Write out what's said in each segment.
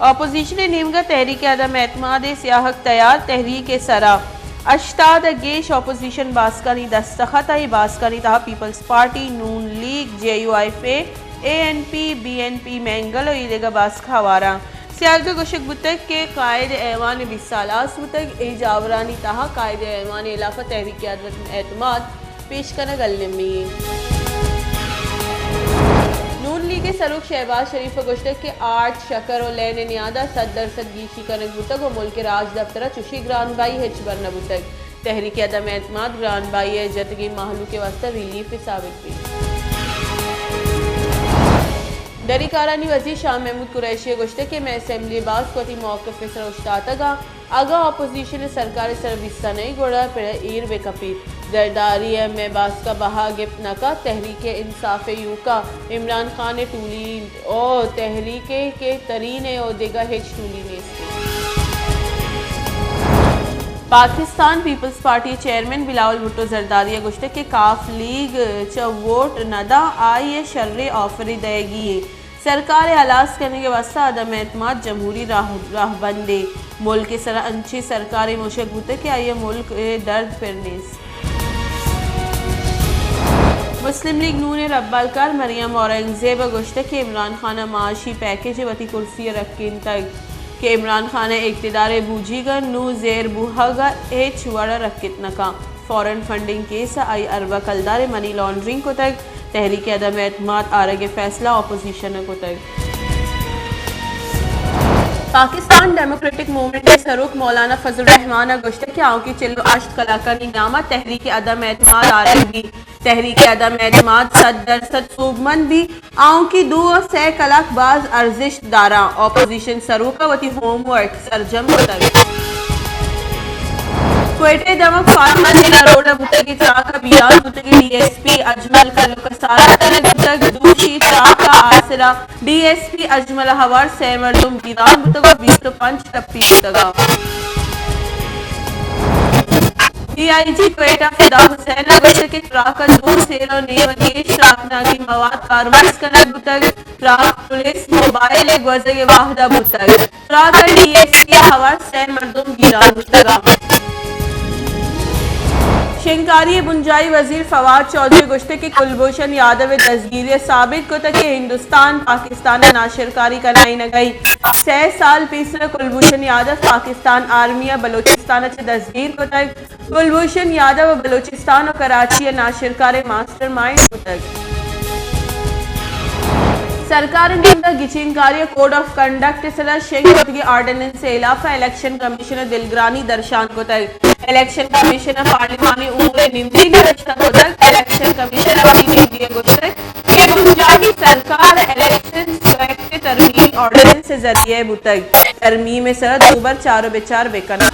اپوزیشن ءِ نیمگ ءَ تحریک عدم اعتماد ءِ سیاہگ تیار، تحریک ءِ سرا ہشتاد ءَ گیش اپوزیشن باسکانی دستخط ءَ، اے باسکانی تہا پیپلز پارٹی، نون League, J U F A, A N P, B N P Mengal ءُ ایدگہ باسک ہوار اَنت۔ سیاہگ ءَ گوشگ بوتگ کہ قائد ایوان بیست سال آس بوتگ، اے جاورانی تہا قائد ایوان ءِ ہلاف ءَ تحریک عدم اعتماد پیش کنگ المی اِنت۔ نون لیگ ءِ سروک شہباز شریف ءَ گوشتگ کہ آرٹ، شکر ءُ لین ءِ نیاد ءَ صد درصد گیشی کنگ بوتگ ءُ ملک ءِ راجدپتر ءَ چوشیں گران بہائی ہچبر نہ بوتگ۔ تحریک عدم اعتماد گران بہائی ءِ جتگیں مہلوک ءِ واستہ ریلیف ءِ ثابت بیت۔ دری کارانی وزیر شاہ محمود قریشی ءَ گوشتگ کہ مئے اسمبلی ءِ باسک وتی موقف ءِ سرا اوشتاتگ اَنت، اگاں اپوزیشن ءِ سرکار ءِ سرا بیستہ نہ اِنت گڑا پڑ ءَ ایر بہ کپیت۔ زرداری ءَ مئے باسک ءَ بہا گپت نہ کنت، تحریک انصاف ءِ ایوک ءَ عمران خان ءِ ٹولی اِنت ءُ تحریک ءِ کہ ترین ءُ دگہ ہچ ٹولی نیست اِنت۔ پاکستان پیپلز پارٹی ءِ چیئرمین بلاول بھٹو زرداری ءَ گوشتگ کہ کاف لیگ چہ ووٹ نہ داں، آئی ءَ شریں آفرے دئیگی اِنت۔ سرکار ءِ ہلاس کنگ ءِ واستہ عدم اعتماد جمہوری راہ، راہبندے۔ ملک ءِ سرا انچیں سرکارے مشگ بوتگ کہ آئی ءَ ملک ءِ درد پر نیست۔ مسلم لیگ نون ءِ ربالکار مریم اورنگزیب ءَ گوشتگ کہ عمران خان ءَ معاشی پیکج ءَ وتی کرسی ءَ رکینتگ کہ عمران خان ءِ اقتدار ءِ بوجیگ ءَ نوں زیر بوہگ ءَ ہچ وڑ ءَ رکت نہ کنت۔ فارن فنڈنگ کیس ءَ آئی اربہ کلدار ءِ منی لانڈرنگ کتگ، تحریک عدم اعتماد آرگ ءِ فیصلہ اپوزیشن ءَ کتگ۔ پاکستان ڈیموکریٹک موومنٹ ءِ سروک مولانا فضل الرحمان ءَ گوشتگ کہ آؤکیں چل ءُ ہشت کلاکانی نیام ءَ تحریک عدم اعتماد آرگ بیت۔ تحریک عدم اعتماد صد درصد سوبمند بیت۔ آؤکیں دو ءُ سئے کلاک باز ارزشت داراں، اپوزیشن سروک ءَ وتی ہوم ورک سرجم کتگ۔ کوئٹہ ءِ دمگ فاطمہ جناح روڈ ءَ بوتگیں تراک ءَ بیران بوتگیں ڈی ایس پی اجمل کلک ءَ ساڑت کنگ بوتگ۔ دوشی تراک ءِ آسرا ڈی ایس پی اجمل ءَ ہوار سئے مردم بیران بوتگ ءُ بیست ءُ پنچ ٹپی بوتگ اَنت۔ ڈی آئی جی کوئٹہ فدا حسین ءَ گوشتگ کہ تراک ءَ دو سیر ءُ نیم ءَ گیش تراکناکی مواد کارمرز کنگ بوتگ۔ تراک پولیس موبائل ءِ گوزگ ءِ واہند ءَ بوتگ۔ تراک ءَ ڈی ایس پی ءَ ہوار سئے مردم بیران بوتگ اَنت۔ شنگکاری ءِ بنجاہی وزیر فواد چوہدری ءَ گوشتگ کہ کلبھوشن یادو ءِ دزگیری ءَ ثابت کتگ کہ ہندوستان پاکستان ءَ ناشرکاری کنائینگ ءَ اِنت۔ سئے سال پیسر ءَ کلبھوشن یادو ءَ پاکستان آرمی ءَ بلوچستان ءَ چہ دزگیر کتگ۔ کلبھوشن یادو ءَ بلوچستان ءُ کراچی ءِ ناشرکار ءِ ماسٹر مائنڈ بوتگ۔ سرکار ءِ نیمگ ءَ گچینکاری ءِ کوڈ آف کنڈکٹ ءِ سرا شنگ کتگیں آرڈیننس ءِ ہلاف ءَ الیکشن کمیشن ءَ دلگرانی درشان کتگ۔ الیکشن کمیشن ءَ پارلیمانی امور ءِ نمدی نبشتہ کتگ۔ الیکشن کمیشن ءَ وتی نمدی ءَ گوشتگ کہ بنجاہی سرکار الیکشنز ایکٹ ءِ ترمیم آرڈیننس ءِ ذریعہ ءَ بوتگ۔ ترمیم ءِ سرا دوبر چار ءُ بچار بہ کناں۔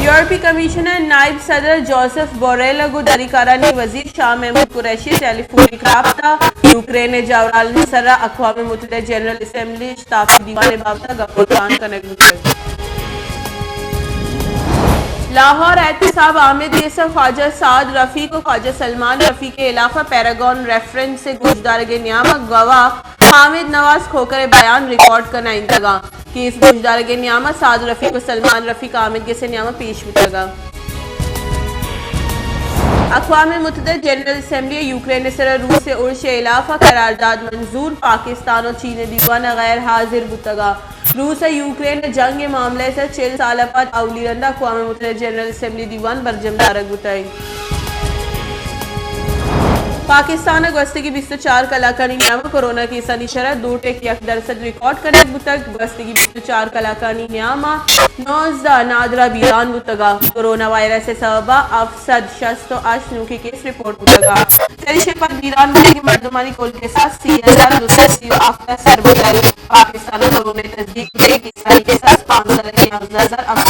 یورپی کمیشن ءِ نائب صدر جوزف بوریل ءَ گوں دری کارانی وزیر شاہ محمود قریشی ءَ ٹیلی فونک رابطہ، یوکرین ءِ جاورانی سرا اقوام متحدہ جنرل اسمبلی ءِ اشتاپی دیوان ءِ بابت ءَ گپ ءُ تران کنگ بوتگ۔ لاہور، احتساب آمید گس ءَ خواجہ سعد رفیق ءُ خواجہ سلمان رفیق ءِ ہلاف ءَ پیراگون ریفرنس ءِ گوشدارگ ءِ نیام ءَ گواہ حامد نواز کھوکھر ءِ بیان ریکارڈ کنائینتگ اَنت۔ کیس گوشدارگ ءِ نیام ءَ سعد رفیق ءُ سلمان رفیق آمید گس ءِ نیام ءَ پیش بوتگ اَنت۔ اقوام متحدہ جنرل اسمبلی ءَ یوکرین ءِ سرا روس ءِ ارش ءِ ہلاف ءَ قرارداد منظور، پاکستان ءُ چین ءِ دیوان ءَ غیر حاضر بوتگ اَنت۔ روس ءَ یوکرین ءِ جنگ ءِ معاملہ ءِ سرا چل سال ءَ پد اولی رند ءَ اقوام متحدہ جنرل اسمبلی دیوان برجم دارگ بوتگ۔ پاکستان ءَ گوستگیں بیست ءُ چار کلاکانی نیام ءَ کورونا کیسانی شرح دو ٹک یک درسد ریکارڈ کنگ بوتگ۔ گوستگیں بیست ءُ چار کلاکانی نیام ءَ نوزدہ نادراہ بیران بوتگ اَنت۔ کورونا وائرس ءِ سبب ءَ ہفت سد شست ءُ ہشت نوکیں کیس رپورٹ بوتگ اَنت۔ چریشی ءَ پد بیران بوتگیں مردمانی کل کساس سی ہزار دو سد سی ءُ ہفت ءَ سر بوتگ۔ پاکستان ءَ کورونا ءِ تصدیق بوتگیں کیسانی کساس پانزدہ لکھ یازدہ ہزار ہفت